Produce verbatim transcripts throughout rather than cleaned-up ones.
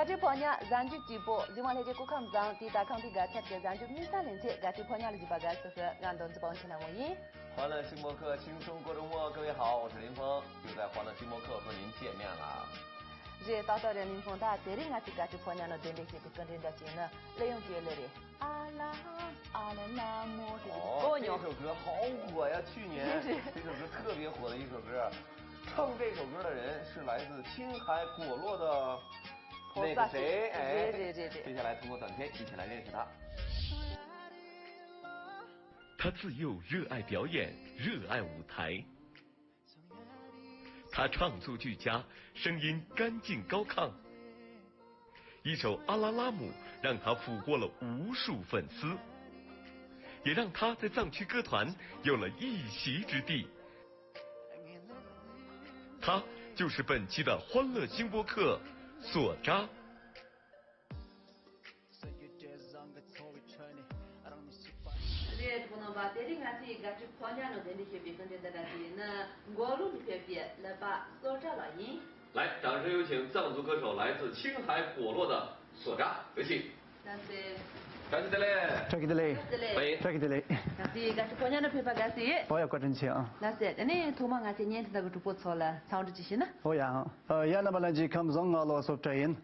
དགའ་སྤྲོའི་ཕོ་ཉ་གཟའ་མཇུག་སྐྱིད་པོ། གཟིགས་མོ་ལྷན་རྒྱས་སྐུ་ཁམས་བཟང་། དུས་དང་རྐང་པའི་དགའ་ཚལ་གྱི་གཟའ་མཇུག་དམིགས་བསལ་ལེ་ཚན་དགའ་སྤྲོའི་ཕོ་ཉ་ལ་གཟིགས་པ་དགའ་བསུ་ཞུ། ང་མདོ་འཛིན་པ་ཝང་ཆི་ལྷ་མོ་ཡིན། 欢乐星播客，轻松过周末，各位好，我是林峰，又在欢乐星播客和您见面了。 རེད། ཏག་ཏག་རེད། ལིན་ཧྥང་། ད་དེ་རིང་ང་ཚོའི་དགའ་སྤྲོའི་ཕོ་ཉ་ནང་གདན་འདྲེན་བྱས་པའི་སྐུ་མགྲོན་འདྲ་ཅིག་ནི་གླུ་དབྱངས་ཀྱི་གླུ་རེད། ཨ་ལ་ཨ་ལ་ལ་མོ་དེ་གོ 哦，这 མྱོང་། 首歌好火呀！去年这首歌特别火的一首歌，唱这首歌的人是来自青海果洛的那个谁？哎，对对对对。 接下来通过短片一起来认识他。他自幼热爱表演，热爱舞台。他唱作俱佳，声音干净高亢。一首《阿拉拉姆》让他俘获了无数粉丝，也让他在藏区歌坛有了一席之地。他就是本期的欢乐星播客索扎。 རེད། ཐུགས་རྣམ་པ། དེ་རིང་ང་ཚོའི་དགའ་སྤྲོའི་ཕོ་ཉ་ནང་གདན་འདྲེན་བྱས་པའི་སྐུ་མགྲོན་འདི་འདྲ་ཞིག་ཡིན་ན། མགོ་ལོག་ནས་ཕེབས་པའི་ཀླད་པ་སོ་བཀྲ་ལགས་ཡིན། 来，掌声有请藏族歌手，来自青海果洛的索扎，有请。 ལགས་སེ། 感谢大家。 བཀྲ་ཤིས་བདེ་ལེགས། བཀྲ་ཤིས་བདེ་ལེགས། 喂， བཀྲ་ཤིས་བདེ་ལེགས། ང་ཚོའི་དགའ་སྤྲོའི་ཕོ་ཉ་ནང་ཕེབས་པ་དགའ་བསུ་ཡོད། 保佑 བཀའ་དྲིན་ཆེ་ཨང་། ལགས་སེ། དེ་ནས་ཐོག་མར་ང་ཚོའི་བརྙན་འཕྲིན་ལྟ་གི་གྲོགས་པོ་ཚོ་ལ་འཚམས་འདྲི་ཅིག་ཞུས་ན། ཨོ་ཡ་ཨང་། ཡ་རྣམ་པ་ལྷན་རྒྱས་ཁམས་བཟང་། ང་ལོ་སོ་བཀྲ་ཡིན།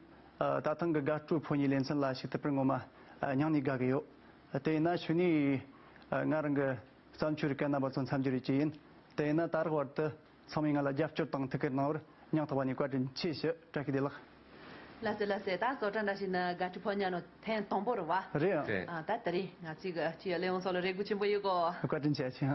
ད་ཐེངས་ཀྱི་དགའ་སྤྲོའི་ཕོ་ཉའི་ལེ་ཚན་ལ་ཞུགས་ཐུབ་པར་ངོ་མ་སྙིང་ནས་དགའ་གི་ཡོད། དེ་ཡིན་ན་ཞུ་ནས་ང་རང་གི་བརྩམས་ཆོས་རིགས་ཀྱི་རྣམ་པ་ཚོ་འཚམས་འདྲི་རེ་བྱས་ཡིན། དེ་ཡིན་ན་ད་རག་བར་དུ་ཚང་མས་ང་ལ་རྒྱབ་སྐྱོར་དང་ཐུགས་ཁུར་གནང་བར་སྙིང་ཐག་པ་ནས་བཀའ་དྲིན་ཆེ་ཞུ། བཀྲ་ཤིས་བདེ་ལེགས། ལགས་སེ་ལགས་སེ། ད་སོ་བཀྲ་འདྲ་ཞིག་ནི་དགའ་སྤྲོའི་ཕོ་ཉ་ནང་ཐེངས་དང་པོ་རེད་བ། རེད་ཨང་། རེད། ཨ། ད་དེ་རིང་ང་ཚོའི་གི་ཁྱེད་ལས་ཡོང་སོགས་ལ་རེ་སྒུག་ཆེན་པོ་ཡོད་གོ། བཀའ་དྲིན་ཆེ་ཆེ།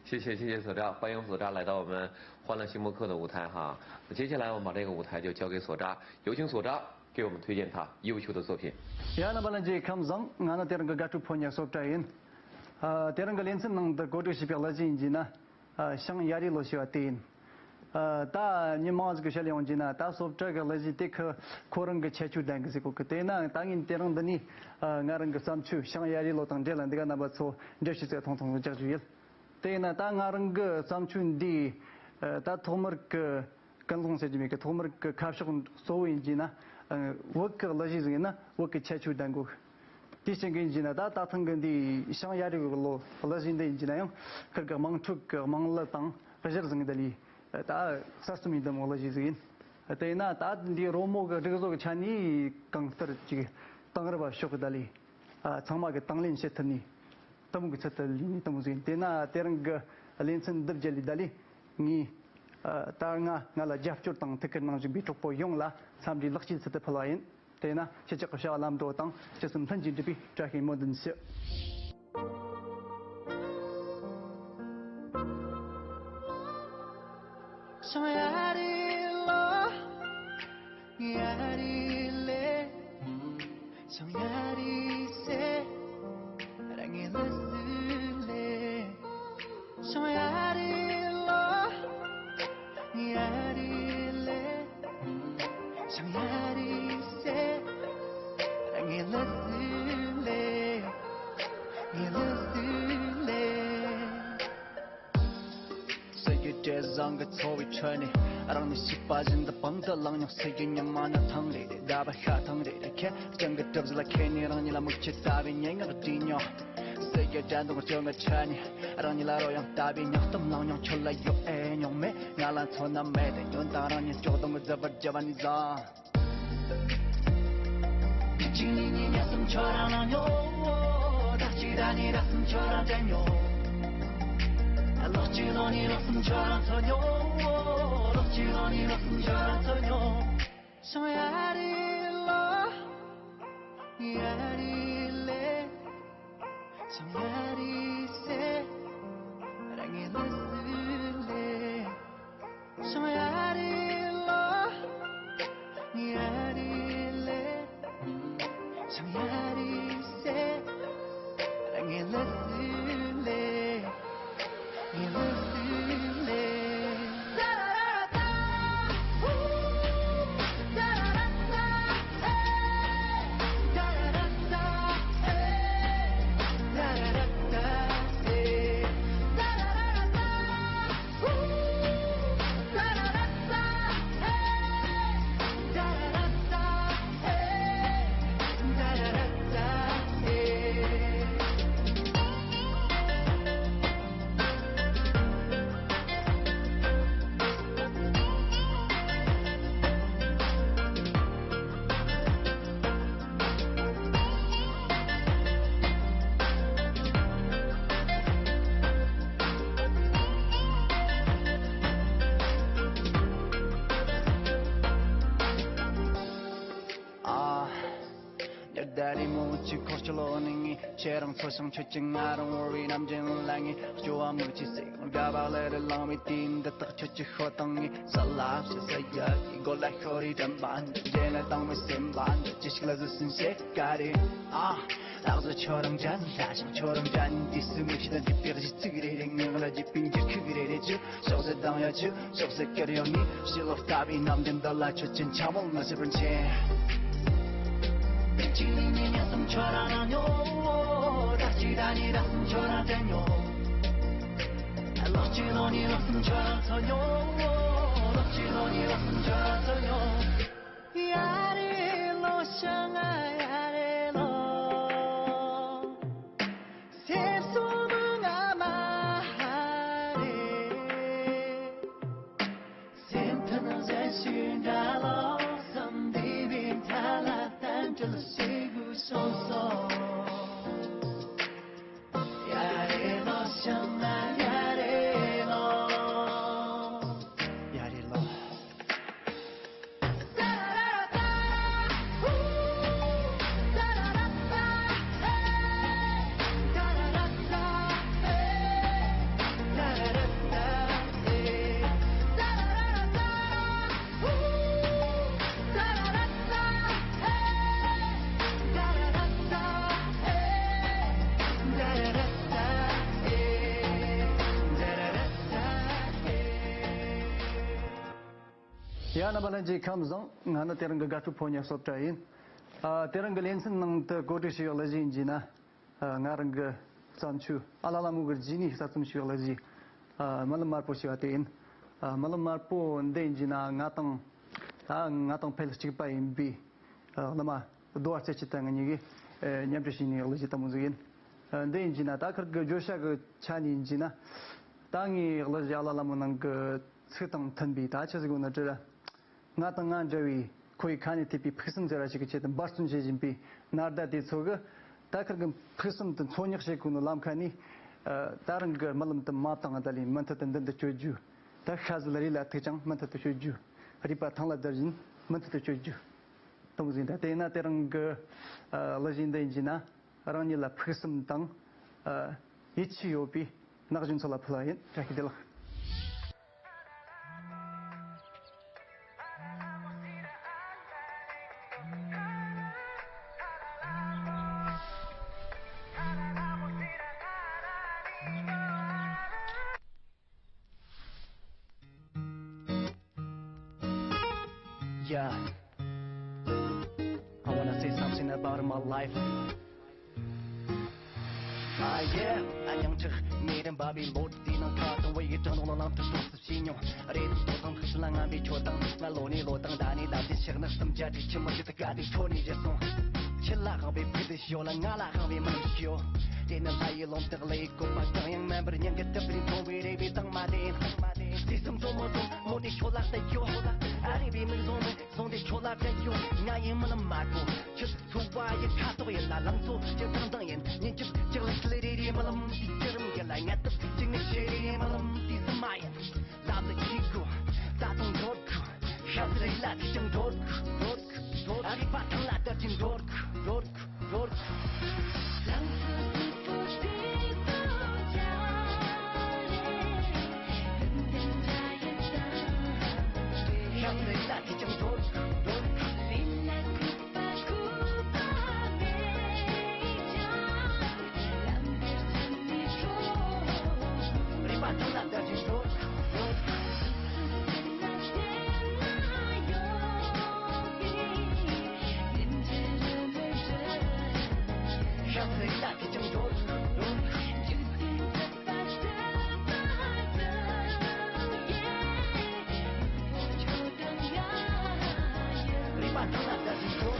谢谢谢谢索扎，欢迎索扎来到我们欢乐星播客的舞台哈。接下来我们把这个舞台就交给索扎，有请索扎给我们推荐他优秀的作品。 ཡ་རྣམ་པ་ལྷན་རྒྱས་ཁམས་བཟང་། ང་ནི་དེ་རིང་གི་དགའ་སྤྲོའི་ཕོ་ཉ་སོ་བཀྲ་ཡིན། ཨ། དེ་རིང་གི་ལེ་ཚན་ནང་དུ་གོ་སྒྲིག་བྱས་པའི་གླུ་གཞས་ཡིན་གྱི་ན། ཨ། ཞང་ཡ་རི་ལོ་ཞེས་པ་དེ་ཡིན། ཨ། ད་མི་མང་ཟིག་གི་ཞལ་ཡོང་གྱི་ན། ད་སོ་བཀྲ་གི་གླུ་གཞས་དེ་ཁོ་ཁོ་རང་གི་ཁྱད་ཆོས་ལྡན་གི་ཟིག་གོ་གི། དེས་ན་ད་ངས་དེ་རིང་འདི་ནས་ཨ། ང་རང་གི་བརྩམས་ཆོས་ཞང་ཡ་རི་ལོ་དང་འབྲེལ་ལ་འདི་ག་རྣམ་པ་ཚོ་འགྲེལ་བཤད་ཚད་ཐུང་ཐུང་རྒྱག་རྒྱུ་ཡིན། དེས་ན་ད་ང་རང་གི་བརྩམས་ཆོས་འདི་ཨ། ད་ཐོག་མར་གི་ཀུན་སློང་ཟེར་གྱི་མེད་གི། ཐོག་མར་གི་ཁ་ཕྱོགས་གཙོ་བོ་ཡིན་གྱི་ན། ཨ། བོད་གི་གླུ་གཞས་ཟིག་ཡིན་ན་བོད་གི་ཁྱད་ཆོས་ལྡན་དགོས། དེའི་རྐྱེན་གྱིས་ཡིན་གྱི་ན། ད་ད་ཐེངས་གི་འདི་ཞང་ཡ་རི་གི་ལོ་གླུ་གཞས་འདི་ཡིན་གྱི་ན་ཡང་ཁིར་གི་དམངས་ཁྲོད་གི་དམངས་གླུ་དང་གཞིར་བཟུང་གི་ད་ལས་ད་གསར་རྩོམ་ཡིན་དུ་མོ་གླུ་གཞས་ཟིག་ཡིན། དེས་ན་ད་འདི་རོལ་མོ་གི་སྒྲིག་བཟོ་གི་ཆ་ནས་གང་ལྟར་ཅིག་དེང་རབས་ཕྱོགས་གི་ད་ལས། ཨ། ཚང་མ་གི་དང་ལེན་བྱེད་ཐུབ་ནས་དེ་མོ་གི་ཚུལ་དུ་ལས་ནས་དེ་མོ་ཟིག་ཡིན། དེས་ན་དེ་རིང་གི་ལེ་ཚན་འདི་བརྒྱུད་ལས་ད་ལས་ངས། ཨ། ད་ང་ང་ལ་རྒྱབ་སྐྱོར་དང་ཐུགས་ཁུར་གནང་བཞིན་པའི་གྲོགས་པོ་ཡོངས་ལ་འཚམས་འདྲི་ལེགས་སྐྱེས་ཚུལ་དུ་ཕུལ་བ་ཡིན། དེས་ན་ཁྱེད་ཅག་གི་བྱ་བ་ལམ་འགྲོ་དང་ཕྱི་སེམས་ལྷུན་གྱིས་འགྲུབ་པའི་བཀྲ་ཤིས་སྨོན་འདུན་ཞུ། སེ་ཡི་བྲེ་བཟང་གི་འཚོ་བའི་ཁྲོད་ནས། རང་ནི་བྱིས་པ་བཞིན་དུ་པང་དུ་བླངས་མྱོང་། སེ་ཡི་ཉི་མ་ནི་ཐང་རེ་རེ། ཟླ་བ་ཤ་ཐང་རེ་རེ་ཁེ། སྤྱང་ཀི་གྲིབ་བཟོ་ལ་ཁེ་ནས། རང་ཉིད་ལ་མིག་ཆུ་ལྟ་བུའི་སྙན་ངག་བྲིས་མྱོང་། སེ་ཡི་དྲན་གདུང་སྐྱོ་ངལ་ཁྲོད་ནས། རང་ཉིད་ལ་རོལ་དབྱངས་ལྟ་བུའི་སྙིང་གཏམ་བླངས་མྱོང་། ཁྱོད་ལ་ཡོད་ཨེ་མྱོང་མེད། ང་ལ་མཚོན་ན་མེད་དེ། ཉོན་དང་རང་ཉིད་སྐྱོ་གདུང་གི་རྫི་བར་བརྒྱབ་པ་ནས་བཟུང་། གཅིག་ཉིད་ཉིད་ཉལ་གསུམ་ཁྱོད་རང་ལངས་མྱོང་། ཟླ་གཅིག་ཟླ་གཉིས་ཟླ་གསུམ་ཁྱོད་རང་དྲན་མྱོང་། ལོ་གཅིག་ལོ་གཉིས་ལོ་གསུམ་ཁྱོད་རང་འཚོལ་མྱོང་། ལོ་གཅིག་ལོ་གཉིས་ལོ་གསུམ་ཁྱོད་རང་འཚོལ་མྱོང་། ཞང་ཡ་རི་ལོ། ཡ་རི་ལེ། ཞང་ཡ་རི་སེ། རང་ངི་ལུ་སུ་ལེ། ཞང་ཡ་རི་ལོ། ཡ་རི་ལེ། ཞང་ཡ་རི་སེ། རང་ངི་ལུ་སུ་ལེ། ངི་ལུ་སུ་ལེ། ཆུ་འཁོར་ཆུ་ལོག་ནི་ངས། ཁྱེད་རང་འཚོ་ཞིང་ཁྱོད་ཀྱིས་ང་རང་བོར་བའི་ནམ་རྒྱུན་ལ་ངས། སྐྱོ་བ་མིག་ཆུ་སེར་གང་འདྲ་བ་ལས་རེ་ལངས་པའི་དུས་འདི་དག་ཁྱོད་ཀྱིས་ཤོད་དང་ངས། ས་ལ་ཕྱི་ས་ཡ་ཡི་སྒོ་ལ་ཤོར་བའི་དྲན་པ་འདི། རྗེས་ལ་དྭངས་མའི་སེམས་པ་འདི། ཅི་ཞིག་ལ་བཟོད་སྲན་བྱེད་ག་རེ། ཨ། ད་གཟོད་ཁྱོད་རང་འདྲ་ནི། ད་ཞིང་ཁྱོད་རང་འདྲ་ནི། དུས་སུ་མིག་ཆུ་དང་འདྲེས་པའི་གཟི་བརྗིད་རེ་རེ། ངའི་ངག་ལ་བརྗིད་པའི་འགྱུར་ཁུག་རེ་རེ་བྱོས། ཕྱོགས་ཟད་ལྡང་ཡ་བྱོས། ཕྱོགས་ཟད་སྐྱུར་ཡོང་ནི། ཕྱི་ལོགས་ལྟ་བུའི་ནམ་རྒྱུན་འདི་ལ་ཁྱོད་ཀྱིས་འཕྱ་སྨོད་མི་བྱེད་པར་མཁྱེན། དེ་གཅིག་ནི་ངའི་ངག་གསུམ་ཁྱོད་རང་རང་ཉོ། ད་གཅིག་ད་ནི་ད་གསུམ་ཁྱོད་རང་དྲན་ཉོ། ལོག་གཅིག་ལོག་ནི་ལོག་གསུམ་ཁྱོད་རང་འཚོ་ཉོ། ལོག་གཅིག་ལོག་ནི་ལོག་གསུམ་ཁྱོད་རང་འཚོ་ཉོ། ཡ་རེ་ལོ་ཤ་ང་ཡ་རེ་ལོ། སེམས་སོ་མི་ང་མ་རེ། སེམས་ཐུན་རེ་ཞུ་འདྲ་ལོ་བསམ་འདི་བའི་མཐའ་ལ་བསྟན་འགྲོ་ཞེ་དགུ་སོང་སོང་། ཡ་རེ་ལོ་ཤ་ང་ཡ་རེ་ལོ། ཡ་རེ་ལོ། ཡ། རྣམ་པ་ལྷན་རྒྱས་ཁམས་བཟང་། ང་ནི་དེ་རིང་གི་དགའ་སྤྲོ་ཕོ་ཉ་སོབ་ཏྲ་ཡིན། ཨ། དེ་རིང་གི་ལེ་ཚན་ནང་དུ་གོ་སྒྲིག་བྱས་ཡོད་གླུ་གཞས་ཡིན་གྱི་ན། ཨ། ང་རང་གི་བརྩམས་ཆོས། ཨ་ལ་ལ་མོ་གི་རྗེས་ནས་གསར་རྩོམ་བྱས་ཡོད་གླུ་གཞས། ཨ། རྨི་ལམ་དམར་པོ་ཞེས་པ་དེ་ཡིན། ཨ། རྨི་ལམ་དམར་པོ་འདི་ཡིན་གྱི་ན་ང་དང་། ཨ། ང་དང་ཕལ་གཅིག་པ་ཡིན་པའི། ཨ། གླུ་མ་རྡོ་བ་རྩེ་ཆུ་དང་ང་གཉིས་ཀྱིས། ཨ། མཉམ་འབྲེལ་བྱས་ནས་གླུ་གཞས་དེ་མོ་ཟིག་ཡིན། ཨ། འདི་ཡིན་གྱི་ན་ད་ཁིར་གི་བརྗོད་བྱ་གི་ཆ་ནས་ཡིན་གྱི་ན། ད་ངའི་གླུ་གཞས་ཨ་ལ་ལ་མོ་ནང་གི་ཚིག་དང་མཐུན་པའི། ད་ཆི་ཟིག་ཡོད་ན་དྲི་ར། ང་དང་ང་འདྲ་བའི་ཁོའི་ཁ་ནས་ཐོས་པའི་ཕུགས་བསམ་ཟེར་བ་ཞིག་གི་ཆེད་དུ་འབད་བརྩོན་བྱེད་བཞིན་པའི་ནར་ཟླ་དེ་ཚོ་གི། ད་ཁིར་གི་ཕུགས་བསམ་དེ་འཚོལ་སྙེག་བྱེད་དགོས་ནོ་ལམ་ཁ་ནས། ཨ། ད་རང་གི་རྨི་ལམ་དེ་མ་བཏང་ང་ད་ལས་མུ་མཐུད་དུ་མདུན་དུ་སྐྱོད་རྒྱུ། ད་ཤ་ཟིལ་རེ་ལ་ཐུག་ཀྱང་མུ་མཐུད་དུ་སྐྱོད་རྒྱུ། རུས་པ་ཐང་ལ་བརྡར་བཞིན་མུ་མཐུད་དུ་སྐྱོད་རྒྱུ། དེ་མོ་ཟིག་ཡིན། ད་དེས་ན་དེ་རིང་གི། ཨ། གླུ་གཞས་འདི་ཡིན་གྱི་ན། རང་ཉིད་ལ་ཕུགས་བསམ་དང་། ཨ། ཡིད་ཆེས་ཡོད་པའི་ན་གཞོན་ཚོ་ལ་ཕུལ་བ་ཡིན། བཀྲ་ཤིས་བདེ་ལེགས། Yeah. I wanna say something about my life. Ah, yeah. ཨ། ཡང་ཅིག་མི་རིང་བ་བའི་ལོ་དེའི་ནང་ཁ་དང་བའི་གྲང་རླུང་ལ་ལམ་དུ་སོང་སུ་ཤེས་མྱོང་། རེད། ཐོག་དང་ཕུགས་སུ་ལ་ངན་པའི་ཆོས་དང་། ང་ལོ་ནས་ལོ་དང་ཟླ་ནས་ཟླ་ཟིན་ཕྱག་ན་གསུམ་བརྒྱ་དྲུག་ཅུ་མི་ཟིན་དཀའ་སྡུག་ཁྱོད་ནས་རེ་སོང་། ཁྱེད་ལ་དབང་བའི་ཕུགས་འདུན་ཞིག་ཡོད་ལ། ང་ལ་དབང་བའི་སྨོན་ལམ་ཞིག་ཡོད། དེ་ནི་ལྷ་ཡི་ལོ་འདབ་ལ་ཡི་བཀོད་པ་གང་ཡང་མིན་པར། སྙིང་གི་གྲིབ་རིས་མཐོང་བའི་རེ་བའི་དྭངས་མ་དེ་ཡིན། དུས་གསུམ་གཙོ་མོ་དང་མོ་དེ་ཁྱོད་ལ་གཏད་ཡོད། ཨ་རིང་བའི་མིག་བཟུང་ནས་བཟུང་སྟེ་ཁྱོད་ལ་དྲན་ཡོད། ང་ཡི་རྨི་ལམ་དམར་པོ་ཁྱོད་ཚོ་བ་ཡི་ཁ་དོག་ཡིན་ལ། ལང་ཚོ་སྤྱིར་བཏང་དང་ཡིན། ཉིན་གཅིག་ཅིག་ལ་ཁྱི་ལ་རེ་རེའི་རྨི་ལམ་དེ་བརྒྱུད་རིམ་ཡིན་ལ། ངལ་དུབ་གཅིག་ནི་ཆེ་རེ་རེའི་རྨི་ལམ་དེ་སུ་མ་ཡིན། ལམ་ལ་ཁྱི་དགོས། ད་དུང་འགྲོ་དགོས། ཤ་ཚ་ཡིན་ལ་དེ་ཀྱང་འགྲོ་དགོས། འགྲོ་དགོས། འགྲོ་དགོས། ཨ་རི་པ་ཐང་ལ་དར་གྱིན་འགྲོ་དགོས། འགྲོ་དགོས། འགྲོ་དགོས། ཤ་ཚ་ཡིན་ལ་དེ་ཀྱང་འགྲོ་དགོས། འགྲོ་དགོས། རེ་བ་དང་ལ་བདག་གིས་འགྲོ། ཤ་ཚ་ཡིན་ལ་དེ་ཀྱང་འགྲོ། རེ་བ་དང་ལ་བདག་གིས་འགྲོ།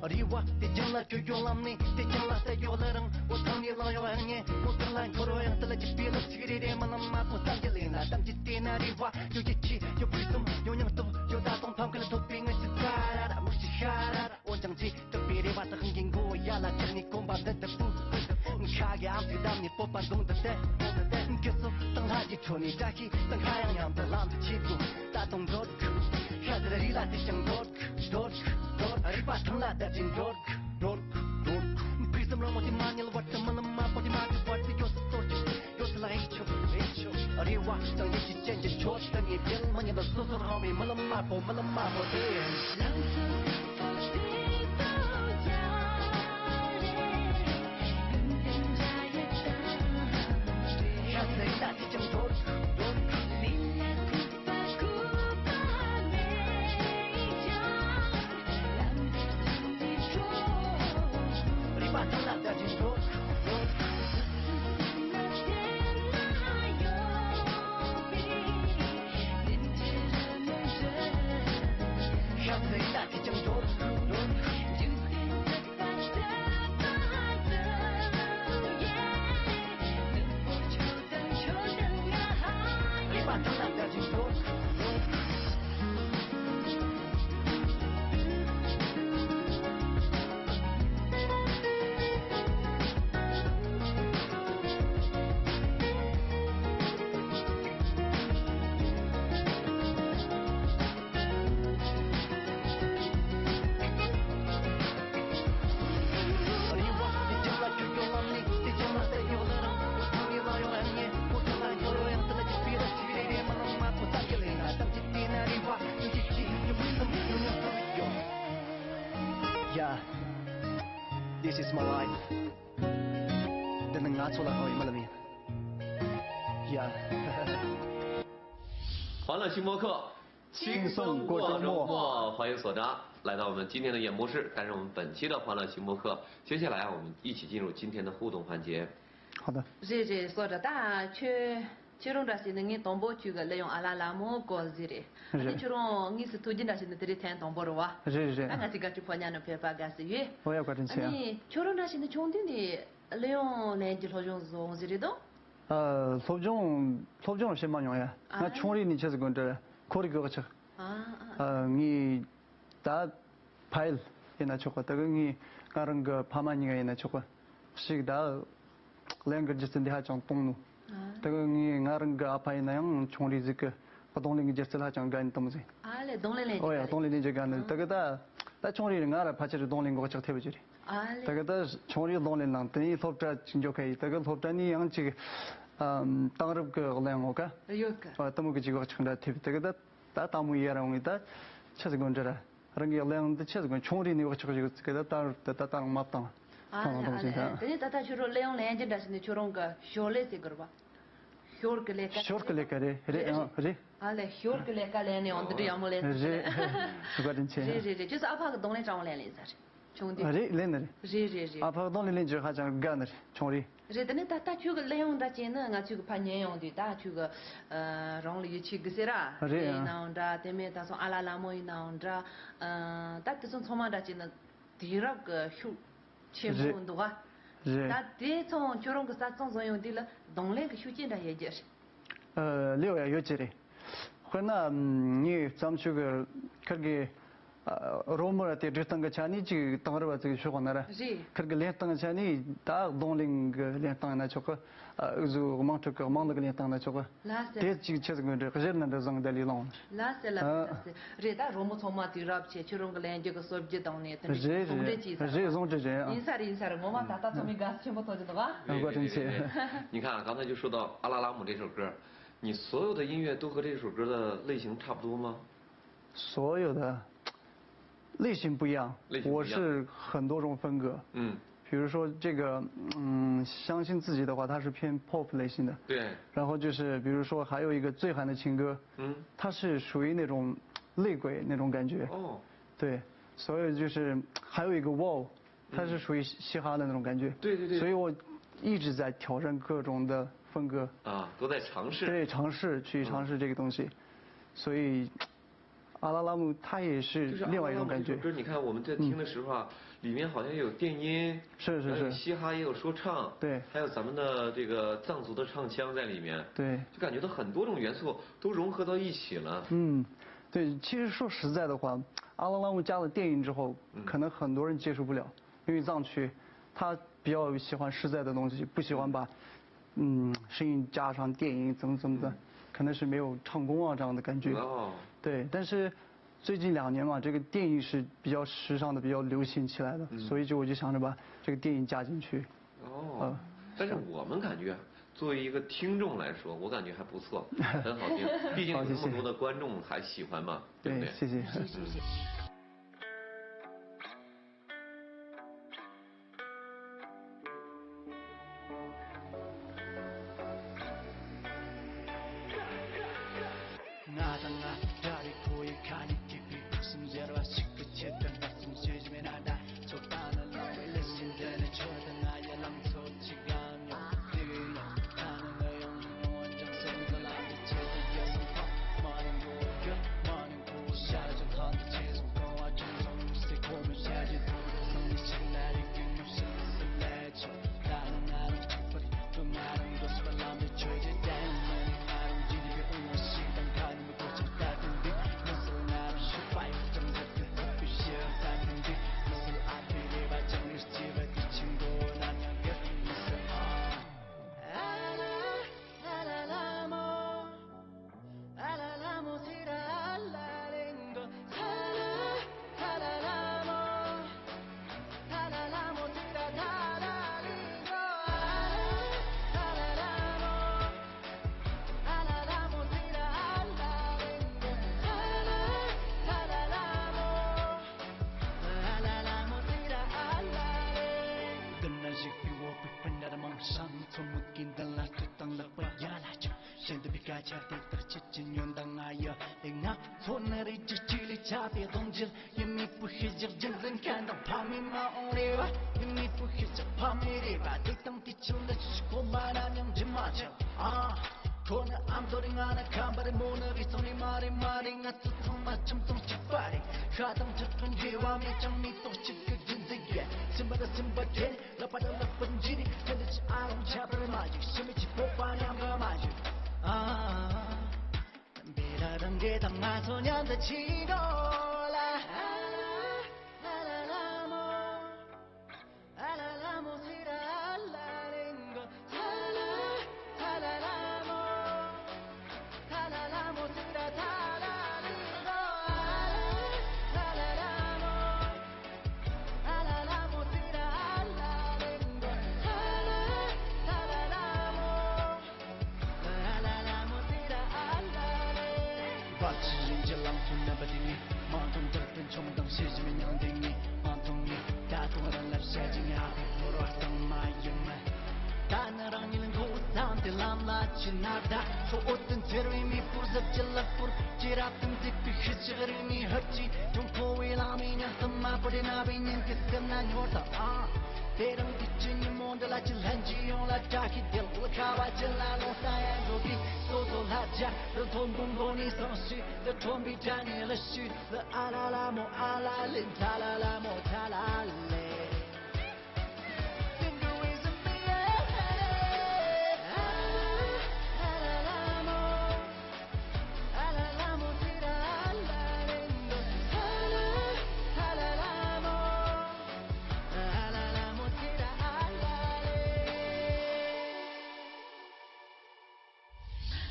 རེ་བ་དེ་ཀྱང་ལ་བཅོས་ཡོང་ལམ་ནས། དེ་ཀྱང་ལ་བསད་ཡོང་ལ་རང་། འོ་ཐང་ནས་ལངས་ཡོང་ཡང་ཉེ། འོ་གང་ལ་འཁོར་ཡོང་དེ་ལ་ཅི་སྤེལ་ལ་ཚིག་རེ་རེ་རྨི་ལམ་དམར་པོ་གཏམ་གྱི་ལེན་ལ། གཏམ་གྱི་དེ་ན་རེ་བ་ཡོད་ཀྱི་ཆེ་ཡོད་ཕུགས་བསམ་ཡོད་སྙིང་སྟོབས་ཡོད། ད་དུང་ཕམ་ཁ་ལ་ཐོབ་པའི་ངལ་གསོ་ཚ་ར་ར་མུར་ཞིག་ཤ་ར་ར། འོ་ཅང་ཅི་དྲག་པའི་རེ་བ་དག་གི་མགོ་ཡ་ལ་བཅག་ནས་གོམ་པ་མདུན་དུ་སྤོས། ཁ་གི་ཨམ་ཅིག་བསྡམས་ནས་སྤོབས་པ་གདོང་དུ་གཏད། གདོང་དུ་གཏད། སྐུ་གསུམ་དང་ལྷ་ཡི་ཁྲོད་ནས་བཀྲ་ཤིས་དང་ཁ་ཡང་མཉམ་དུ་ལམ་དུ་ཆས་དགོས། ད་དུང་འགྲོ་དགོས། ཤ་ རི་ལ་དེ་ཞིང་འདོར་འདོར་འདོར། རི་པ་ཐང་ལ་བདག་ཅིང་འདོར་འདོར་འདོར། བི་སམ་རོ་མོ་དེ་མ་ཉལ་བར་དུ་མི་ལམ་མ་པོ་དེ་མ་གྲུབ་བར་དུ་ཡོད་སུ་གཏོར་གྱི་ཡོད་སུ་ལ་ཨེ་ཆོ་ཨེ་ཆོ། རེ་བ་དང་ཡིད་ཆེས་ཅན་གྱི་ཆོས་དང་ངེས་ཅན་མ་ཉལ་སོ་སོར་ཧང་བའི་མི་ལམ་མ་པོ་མི་ལམ་མ་པོ་དེ། Yeah, this is my life. འདི་ནི་ང་ཚོ་ལ་ཧང་བའི་མི་ལ་མིན། Yeah. 欢乐新播客，轻松过周末。欢迎所长来到我们今天的演播室，担任我们本期的欢乐新播客。接下来啊，我们一起进入今天的互动环节。好的。རེད་རེད། 所长། ད་ཁྱོད་ཁྱོད་རང་འདྲ་ཞིག་ནི་ངས་དང་པོ་ཁྱོད་ཀྱི་གླུ་དབྱངས་ཨ་ལ་ལ་མོ་གོ་ཟིག་རེད། ཨ་ནི་རེད། ཁྱོད་རང་དངོས་སུ་ཐུག་རྒྱུ་འདྲ་ཞིག་ནི་དེ་རིང་ཐེངས་དང་པོ་རེད་བ། རེད་རེད། ད་ང་ཚོའི་དགའ་སྤྲོའི་ཕོ་ཉ་ནི་ཕེབས་པ་དགའ་བསུ་ཡོད། ཨོ་ཡ། བཀའ་དྲིན་ཆེ། ཨ་ནི་ཁྱོད་རང་འདྲ་ཞིག་ནི་ཆུང་དུས་ནས་གླུ་དབྱངས་ལེན་རྒྱུ་སློབ་སྦྱོང་བཟོ་འོང་ཟིག་རེད་དོ། ཨ། སློབ་སྦྱོང་སློབ་སྦྱོང་བྱེད་མ་མྱོང་ཡ། ང་ཨ། ཆུང་རིགས་ནས་ཆི་ཟིག་དགོན་འདྲ་ཁོར་ཡུག་གི་ཆགས། ཨ་ཨ། ཨ། ངའི་ད་ཕ་ཡུལ་ཡིན་ན་ཆོག་གི། ད་གི་ངའི་ང་རང་གི་ཕ་མ་གཉིས་ཀ་ཡིན་ན་ཆོག་གི། ཞིག་ད་གླུ་དབྱངས་གི་སྒྱུ་རྩལ་འདི་ཧ་ཅང་གཏོང་ནོ། ཨ། ད་གི་ངའི་ང་རང་གི་ཨ་ཕ་ཡིན་ན་ཡང་ཆུང་རིགས་ཟིག་གི་རྡུང་ལེན་གི་སྒྱུ་རྩལ་ཧ་ཅང་དགའ་ཡིན་གཏོང་ཟིག། ཨ་ལེ། རྡུང་ལེན་ལེན་ཨོ་ཡ། རྡུང་ལེན་ལེན་རྒྱུ་དགའ་ནི། ཨ། ད་གི་ད་ད་ཆུང་རིགས་ང་ར་ཕལ་ཆེར་རྡུང་ལེན་གོག་ཆག་ཐེབས་རྒྱུ་རེད། ཨ་ལེ། ད་གི་ད་ཆུང་རིགས་རྡུང་ལེན་ནང་དེ་ནས་སློབ་གྲྭ་ཅིག་འཇོག་ཁ་ཡིས། ད་གི་སློབ་གྲྭ་ནས་ཡང་ཅིག་ཨམ་དེང་རབས་ཀྱི་གླུ་དབྱངས་ངོ་ཀ་ཡོད་ཀ། ཨ། དེ་མོ་གི་ཅིག་གོག་ཆག་འདྲ་ཐེབས། ད་གི་ད་ད་དང་མོ་ཡ་རང་ངི་ད་ཆི་ཟིག་དགོན་འདྲ་ར་རང་གི་གླུ་དབྱངས་འདི་ཆི་ཟིག་དགོན། ཆུང་རིགས་ནས་གོག་ཆག་ཡོད་ཟིག་གི། ད་ད་ད་ད་རང་མ་བཏང་། ཨ་ལེ། ཨ་ལེ། དེ་ནས་ད་ད་ཁྱོད་རང་གླུ་དབྱངས་ལེན་རྒྱུ་འདྲ་ཞིག་ནས་ཁྱོད་རང་གི་ཞོར་ལས་ཟེར་དགོས་ར་བ། ཞོར་གི་ལས་ཀ། ཞོར་གི་ལས་ཀ་རེད་རེད། ཨང་རེད། ཨ་ལེ། ཞོར་གི་ལས་ཀ་ལས་ནས་འོང་འདི་འདྲ་ཡག་མོ་ལས་ཟེར། རེད། བཀའ་དྲིན་ཆེ། རེད་རེད་རེད། ཁྱོད་ཚོ་ཨ་ཕ་གི་རྡུང་ལེན་གྲངས་ལེན་ལེན་ཟེར། ཆུང་དུས། རེད། ལེན་ནི་རེད། རེད་རེད་རེད། ཨ་ཕ་གི་རྡུང་ལེན་ལེན་རྒྱུ་ཧ་ཅང་དགའ་ནི་རེད། ཆུང་རེད། རེད། དེ་ནས་ད་ལྟ་ཁྱོད་གི་གླུ་དབྱངས་འདྲ་ཅན་ནི་ང་ཚོའི་གི་ཕ་ཉན་ཡོང་དུས་ད་ཁྱོད་གི་ཨ་རང་ལ་ཡིད་ཆེས་གི་ཟེར་ར། རེད། ཡིན་ནའང་འདྲ། དེ་མིན་ད་སོང་ཨ་ལ་ལ་མོ་ཡིན་ནའང་འདྲ། ཨ་ད་དེ་ཚོ་ཚང་མ་འདྲ་ཅན་ནི་དུས་རབས་གི་ཤུགས་ཆེན་པོ་རེད། འདུག་ག། རེད། ད་དེ་ཚང་ཁྱོད་རང་གི་ས་ཚང་བཟོ་ཡོང་དུས་ལ་རྡུང་ལེན་གི་ཤུགས་ཆེན་འདྲ་ཡོད་རྒྱུ་རེད། ཨ་ལེའོ་ཡ། ཡོད་ཀྱི་རེད། དཔེར་ན་ངས་བརྩམས་ཆོས་ཀྱི་ཁིར་གི་ཨ་རོལ་མོ་ར་དེ་སྒྲིག་སྟངས་ཀྱི་ཆ་ནས་ཅིག་དེང་རབས་པ་ཅིག་ཤོག་ན་ར། རེད། ཁིར་གི་ལེན་སྟངས་ཆ་ནས་ད་རྡུང་ལེན་གི་ལེན་སྟངས་ཡིན་ན་ཆོག་གི། ཨ་འུ་ཚོ་དམངས་ཁྲོད་ཀྱི་དམངས་གླུ་གི་ལེན་སྟངས་ན་ཆོག་གི། ལ་ཟེར། དེ་ཅིག་ཆི་ཟིག་དགོས་འདྲ་གཞིར་ན་འདྲ་བཟང་འདྲ་ལས་ལོང་། ལ་ཟེར་ལ་ཟེར་ལ་ཟེར། རེད། ད་རོལ་མོ་ཚང་མ་དུས་རབས་ཆེ། ཁྱོད་རང་གི་ལེན་རྒྱུ་གི་སྲོལ་རྒྱུན་དང་ནས་དེ་འདྲ་རེད་ཟུང་འབྲེལ་རེད་གྱིས་ཟེར་རེད། བ། ཟུང་འབྲེལ་རེད། ཨང་། ཡིན་ས་རེད། ཡིན་ས་རེད། ངོ་མ་ད་ལྟ་ཚང་མས་དགའ་བསུ་ཆེན་པོ་ཐོབ་ཀྱི་འདུག་ཨ། ཨ། བཀའ་དྲིན་ཆེ། 你看啊，刚才就说到《阿拉拉姆》这首歌，你所有的音乐都和这首歌的类型差不多吗？所有的类型不一样，类型不一样。我是很多种风格。嗯。比如说这个，嗯，相信自己的话，它是偏 pop 类型的。对。然后就是比如说还有一个《醉汉的情歌》，嗯。它是属于那种内鬼那种感觉。哦。对，所以就是还有一个 Wow，它是属于嘻哈的那种感觉。对对对。所以我一直在挑战各种的风格。啊，都在尝试。对，尝试，去尝试这个东西。嗯。所以阿拉拉木它也是另外一种感觉。就是阿拉拉木这首歌，你看我们在听的时候啊，嗯。里面好像有电音，是是是。然后有嘻哈，也有说唱，对。还有咱们的这个藏族的唱腔在里面，对。就感觉到很多种元素都融合到一起了。嗯，对，其实说实在的话，阿拉拉木加了电音之后，嗯。可能很多人接受不了，因为藏区他比较喜欢实在的东西，不喜欢把，嗯，声音加上电音怎么怎么的，嗯。可能是没有唱功啊这样的感觉。哦。对，但是最近两年嘛，这个电影是比较时尚的，比较流行起来的，嗯。所以就我就想着把这个电影加进去。哦，呃，但是我们感觉啊，作为一个听众来说，我感觉还不错，很好听。毕竟有那么多的观众还喜欢嘛，对不对？对，谢谢。谢谢，谢谢。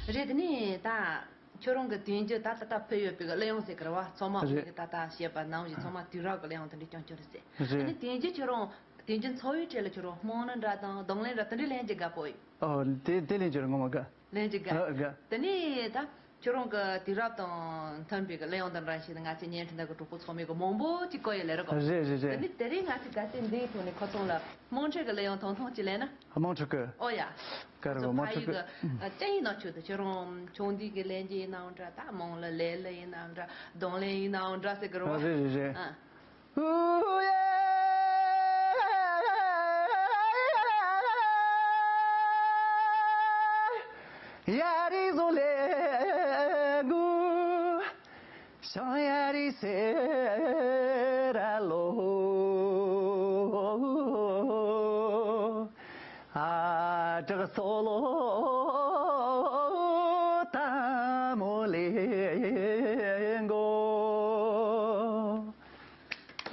རེད། དེ་ནས་ད་ཁྱོད་རང་གི་དེང་རྒྱུན་ད་ད་ལྟ་ཕུལ་ཡོད་པའི་གླུ་དབྱངས་ཟེར་གི་རེད་བ། ཚང་མ་རེད། ད་ལྟ་བཤད་པ་ནང་བཞིན་ཚང་མ་དུས་རབས་ཀྱི་གླུ་དབྱངས་དེ་འདྲ་རྐྱང་རྐྱང་རེད་ཟེར། རེད། དེ་ནས་དེང་རྒྱུན་ཁྱོད་རང་དེང་རྒྱུན་འཚོ་བའི་ཁྲོད་ལ་ཁྱོད་རང་དམངས་གླུ་འདྲ་དང་རྡུང་ལེན་འདྲ་དེ་འདྲའི་ལེན་གྱི་དགའ་པོ་ཡོད། ཨོ། དེ་དེ་ལེན་གྱི་རེད། ངོ་མ་དགའ། ལེན་གྱི་དགའ། ཨ། དགའ། དེ་ནས་ད་ཁྱོད་རང་གི་དུས་རབས་དང་མཐུན་པའི་གི་གླུ་དབྱངས་དང་འདྲ་བྱས་ནས་ང་ཚོའི་བརྙན་འཕྲིན་དག་གི་གྲོགས་པོ་ཚང་མས་གི་མང་པོ་ཅིག་བཀོད་ཡོད་ལེ་རེད་གོ། རེད་རེད་རེད། དེ་ནས་དེ་རིང་ང་ཚོས་གལ་ཏེ་འདིའི་ཐོག་ནས་ཁོ་ཚང་ལ་དམངས་ཁྲོད་ཀྱི་གླུ་དབྱངས་ཐུང་ཐུང་ཅིག་ལེན་ན། དམངས་ཁྲོད་ཀྱི། ཨོ་ཡ། ག་རེ་གོ། དམངས་ཁྲོད་ཀྱི། ཕ་ཡུལ་གྱི་སྐད་ཡིག་ནང་ཆོས་དུ་ཁྱོད་རང་ཆུང་དུས་ཀྱི་ལེན་རྒྱུ་ཡིན་ནའང་འདྲ། ད་དམངས་གླུ་ལེན་གླུ་ཡིན་ནའང་འདྲ། རྡུང་ལེན་ཡིན་ནའང་འདྲ་ཟེར་གི་རེད་བ། རེད་རེད་རེད། ཨ།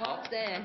ཨོ་ཙེ།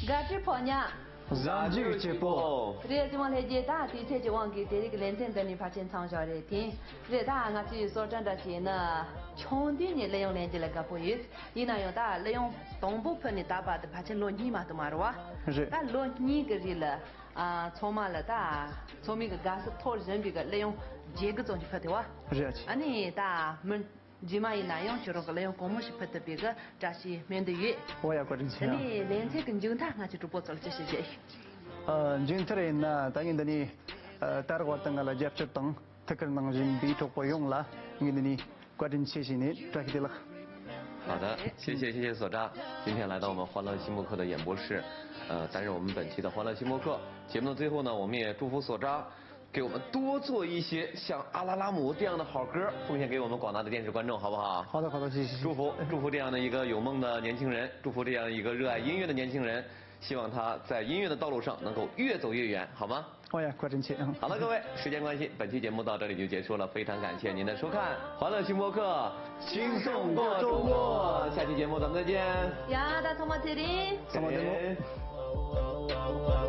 དགའ་སྤྲོའི་ཕོ་ཉ། གཟའ་མཇུག་སྐྱིད་པོ། རེད། རྒྱུ་མ་ལྷས་རྒྱས་དང་དུས་ཚོད་ཀྱི་དབང་གིས་དེ་རིང་གི་ལེ་ཚན་འདི་ནས་ཕལ་ཆེར་མཚམས་བཞག་རེད་དེ། རེད། ད་ང་ཚོའི་བཟོ་གྲྭ་འདྲ་བྱས་ན་ཆུང་དུས་ནས་གླུ་དབྱངས་ལེན་རྒྱུ་ལ་དགའ་པོ་ཡོད། ཡིན་ན་ཡང་ད་གླུ་དབྱངས་དང་པོ་ཕུད་ནས་ད་བར་དུ་ཕལ་ཆེར་ལོ་གཉིས་མ་གཏོགས་མ་རེད་བ། རེད། ད་ལོ་གཉིས་ཀྱི་རིང་ལ་ཨ་ཚང་མ་ལ་ད་ཚང་མས་ཀྱི་དགའ་བསུ་ཐོབ་བཞིན་པའི་གི་གླུ་དབྱངས་བརྒྱད་དགུ་ཙམ་ཞིག་ཕུལ་ཏེ་བ། རེད། ཨ་ནི་ད་མི་རྗེས་མ་ཡིན་ན་ཡང་ཁྱོད་རང་གི་གླུ་དབྱངས་གང་མང་ཞིག་ཕུལ་ཐུབ་པའི་གི་བཀྲ་ཤིས་སྨོན་འདུན་ཡོད། འོ་ཡ། བཀའ་དྲིན་ཆེ། དེ་ནས་ལེ་ཚན་གྱི་མཇུག་མཐར་ང་ཚོའི་གྲོགས་པོ་ཚོ་ལ་ཅི་ཞིག་བཤད་ཡོད། ཨ། མཇུག་མཐར་ཡིན་ན་ད་ངས་འདི་ནས་ཨ་ད་རག་བར་དུ་ང་ལ་རྒྱབ་སྐྱོར་དང་ཐུགས་ཁུར་གནང་བཞིན་པའི་གྲོགས་པོ་ཡོངས་ལ་ངས་འདི་ནས་བཀའ་དྲིན་ཆེ་ཞུས་ནས་བཀྲ་ཤིས་བདེ་ལེགས། 好的，谢谢谢谢所长，今天来到我们欢乐期末课的演播室，呃，担任我们本期的欢乐期末课。节目的最后呢，我们也祝福所长给我们多做一些像《阿拉拉姆》这样的好歌，奉献给我们广大的电视观众，好不好？好的，好的，谢谢，谢谢。祝福祝福这样的一个有梦的年轻人，祝福这样一个热爱音乐的年轻人，希望他在音乐的道路上能够越走越远，好吗？ 好呀，观众朋友。好了，各位，时间关系，本期节目到这里就结束了，非常感谢您的收看《欢乐新播客》，轻松过周末，下期节目咱们再见。 ཡ། ད་ཚང་མ་ཚེ་རིང་། ཚང་མ་ཚེ་རིང་།